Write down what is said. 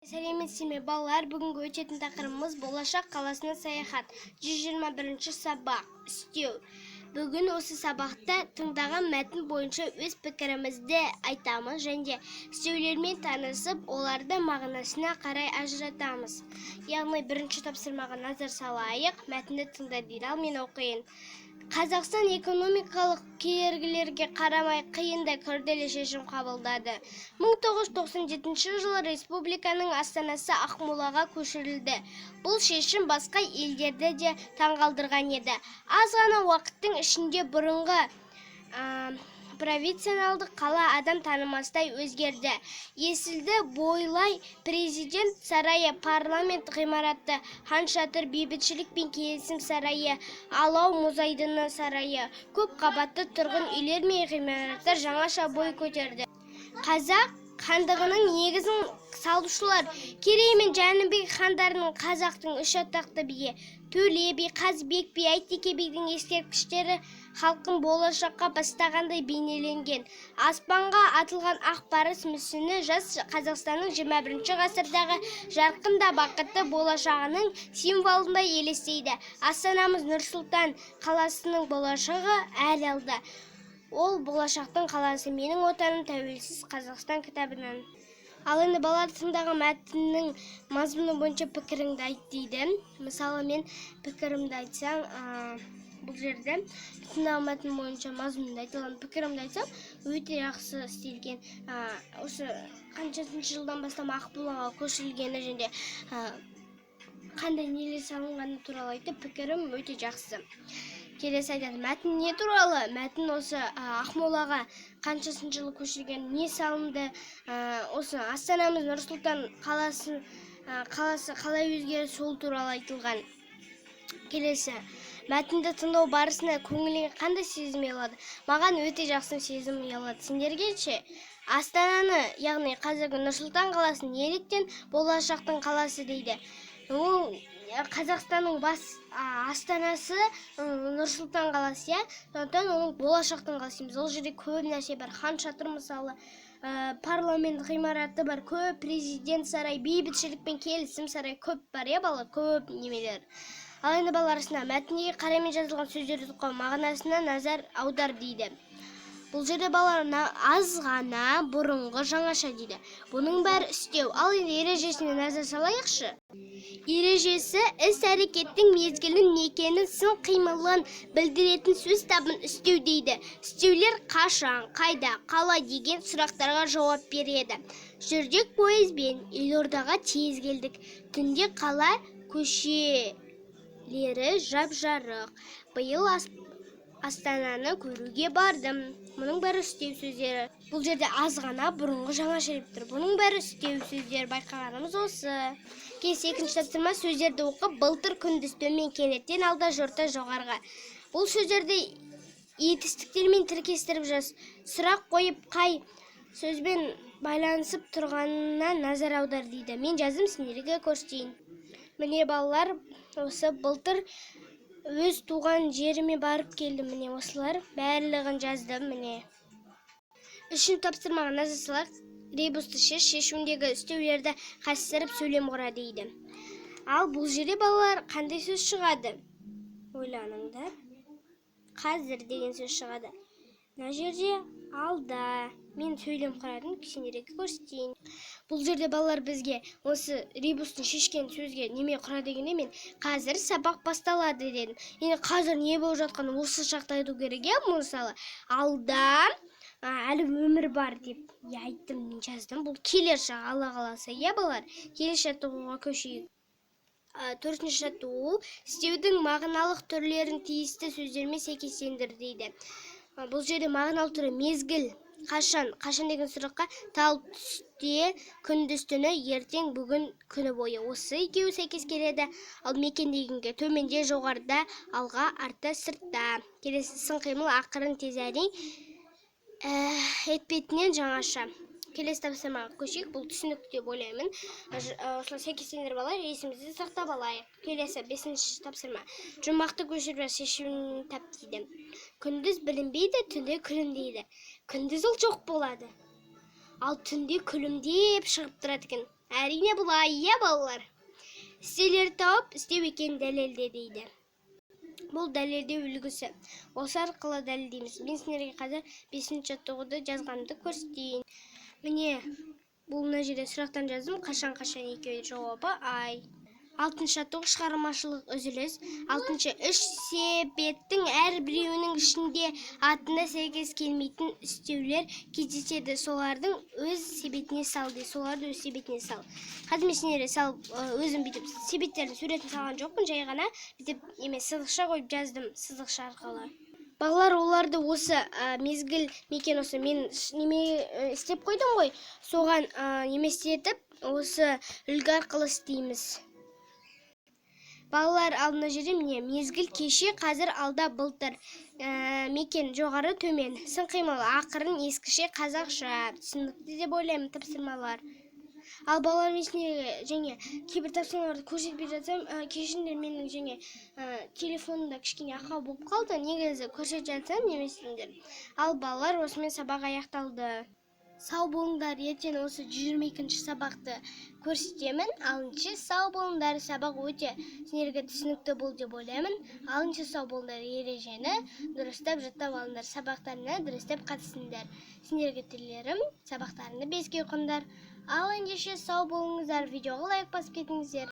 Сәлеметсіздер ме, балалар! Бүгінгі өтетін тақырыбымыз: «Болашақ қаласына саяхат», 121 сабақ, үстеу. Бүгін осы сабақта тыңдаған мәтін бойынша өз пікірімізді айтамыз және де үстеулермен танысып, оларды мағынасына қарай ажыратамыз. Яғни бірінші тапсырмаға назар салайық. «Мәтінді тыңда» дейді. Ал мен оқиын. Қазақстан экономикалық кедергілерге қарамай, қиын да күрделі шешім қабылдады. 1997 жылы республиканың астанасы Ақмолаға көшірілді. Бұл шешім басқа елдерді де таңғалдырған еді. Аз ғана уақыттың ішінде бұрынғы провинциалдық қала адам танымастай өзгерді. Есілді бойлай Президент сарайы, Парламент ғимараты, Хан Шатыр, Бейбітшілік пен келісім сарайы, Алау мұз айдыны сарайы, көп қабатты тұрғын үйлер мен ғимараттар жаңаша бой көтерді. Қазақ хандығының негізін салушылар Керей мен Жәнібек хандарының, қазақтың үш атақты биі Төле би, Қазыбек би, Әйтеке бидің ескерткіштері халқын болашаққа бастағандай бейнеленген. Аспанға атылған ақ барыс мүсіні жас Қазақстанның 21 ғасырдағы жарқын да бақытты болашағының символындай елестейді. Астанамыз Нұр-Сұлтан қаласының болашағы әлі алда. Ол – болашақтың қаласы. «Менің Отаным – тәуелсіз Қазақстан» кітабынан. Ал енді, балалар, тыңдаған мәтіннің мазмұны бойынша пікіріңді айт дейді. Мысалы, мен пікірімді айтсам, бұл жерде тыңдаған мәтін бойынша мазмұнды айта аламын. Пікірімді айтсам, өте жақсы істелген. Осы қаншасыншы жылдан бастап Ақмолаға көшірілгені және қандай нелер салынғаны туралы айтып, пікірім өте жақсы. Келесі айтады: мәтін не туралы? Мәтін осы Ақмолаға қаншасыншы жылы көшірген, не салынды, осы астанамыз Нұр Сұлтан қаласы қалай өзгерді, сол туралы айтылған. Келесі: мәтінді тыңдау барысында көңіліңе қандай сезім ұялады? Маған өте жақсы сезім ұялады. Сендерге ше? Астананы, яғни қазіргі Нұр Сұлтан қаласын неліктен болашақтың қаласы дейді? Ол Қазақстанның бас астанасы Нұр Сұлтан қаласы, иә, сондықтан оның болашақтың қаласы дейміз. Ол жерде көп нәрсе бар: Хан Шатыр, мысалы, Парламент ғимараты бар, көп, Президент сарайы, Бейбітшілік пен келісім сарайы, көп бар, иә, балалар, көп немелер. Ал енді, балалар арасында мәтінге қарамен жазылған сөздерді оқы, мағынасына назар аудар дейді. Бұл жерде, балалар, аз ғана, бұрынғы, жаңаша дейді. Бұның бәрі үстеу. Ал енді ережесіне назар салайықшы. Ережесі: іс әрекеттің мезгілін, мекенін, сын қимылын білдіретін сөз табын үстеу дейді. Үстеулер қашан, қайда, қалай деген сұрақтарға жауап береді. Жүрдек пойызбен елордаға тез келдік. Түнде қала көшелері жап жарық. Биыл астананы көруге бардым. Мұның бәрі үстеу сөздері. Бұл жерде аз ғана, бұрынғы, жаңаша деп тұр. Бұның бәрі үстеу сөздері, байқағанымыз осы. Келесі, екінші тапсырма: сөздерді оқып, былтыр, күндіз, төмен, кенеттен, алда, жорта, жоғарғы. Бұл сөздерді етістіктермен тіркестіріп жаз. Сұрақ қойып, қай сөзбен байланысып тұрғанына назар аудар дейді. Мен жаздым, сендерге көрсетейін. Міне, балалар, осы былтыр өз туған жеріме барып келдім. Міне, осылар барлығын жаздым, міне. Үшінші тапсырмаға назар салайық. Ребусты шеш, шешуіндегі үстеулерді қатыстырып сөйлем құра дейді. Ал бұл жерде, балалар, қандай сөз шығады? Ойланыңдар. Қазір деген сөз шығады. Мына жерде алда. Мен сөйлем құрадым, сендерге көрсетейін. Бұл жерде, балалар, бізге осы ребустың шешкен сөзге неме құра дегенде, мен «Қазір сабақ басталады» дедім. Енді қазір не болып жатқанын осы шақта айту керек, иә. Мысалы, алда әлі өмір бар деп, иә, айттым, мен жаздым. Бұл келер шақ, Алла қаласа, иә, балалар. Келесі жаттығуға көшейік. Төртінші жаттығу: үстеудің мағыналық түрлерін тиісті сөздермен сәйкестендір дейді. Бұл жерде мағыналы түрі мезгіл, қашан. Қашан деген сұраққа тал түсте, күндіз түні, ертең, бүгін, күні бойы, осы екеуі сәйкес келеді. Ал мекен дегенге төменде, жоғарыда, алға, артта, сыртта. Келесі сын қимыл: ақырын, тез, әрең, етпетінен, жаңаша. Келесі тапсырмаға көшейік. Бұл түсінікті деп ойлаймын. Осылай сәйкестендіріп алайық, есімізде сақтап алайық. Келесі, бесінші тапсырма: жұмақты көшіріп жаз, шешімін тап дейді. Күндіз білінбейді, түнде күлімдейді. Күндіз ол жоқ болады, ал түнде күлімдеп шығып тұрады екен. Әрине, бұл ай, иә, балалар? Үстеулерді тауып, үстеу екенін дәлелде дейді. Бұл дәлелдеу үлгісі. Осы арқылы дәлелдейміз. Мен сендерге қазір бесінші жаттығуды жазғанымды көрсетейін. Міне, бұл мына жерде сұрақтан жаздым. Қашан, қашан, екеуі, жауабы ай. Алтыншы жаттығу, шығармашылық үзіліс. Алтыншы, үш себеттің әрбіреуінің ішінде атына сәйкес келмейтін үстеулер кездеседі. Солардың өз себетіне сал дейді. Соларды өз себетіне сал. Қазір мен сендерге салып, өзім бүйтіп себеттердің суретін салған жоқпын, жай ғана бүйтіп еме сызықша қойып жаздым, сызықша арқылы. Балалар, оларды осы мезгіл, мекен, осы мен неме істеп қойдым ғой, соған неме істетіп, осы үлгі арқылы істейміз, балалар. Ал мына жерде, міне, мезгіл: кеше, қазір, алда, былтыр. Мекен: жоғары, төмен. Сын қимыл: ақырын, ескіше, қазақша. Түсінікті деп ойлаймын тапсырмалар. Ал балалар, мен сендерге және кейбір тапсырмаларды көрсетпей жатсам, кешіріңдер, менің және телефонымда кішкене ақау болып қалды. Негізі көрсетіп жатсам немесіңдер. Ал балалар, осымен сабақ аяқталды. Сау болыңдар. Ертең осы 122-ші сабақты көрсетемін. Ал ендеше сау болыңдар. Сабақ өте сендерге түсінікті болды деп ойлаймын. Ал ендеше сау болыңдар. Ережені дұрыстап жаттап алыңдар, сабақтарына дұрыстап қатысыңдар. Сендерге тілерім, сабақтарыңды беске оқыңдар. Ал ендеше сау болыңыздар. Видеоға лайк басып кетіңіздер.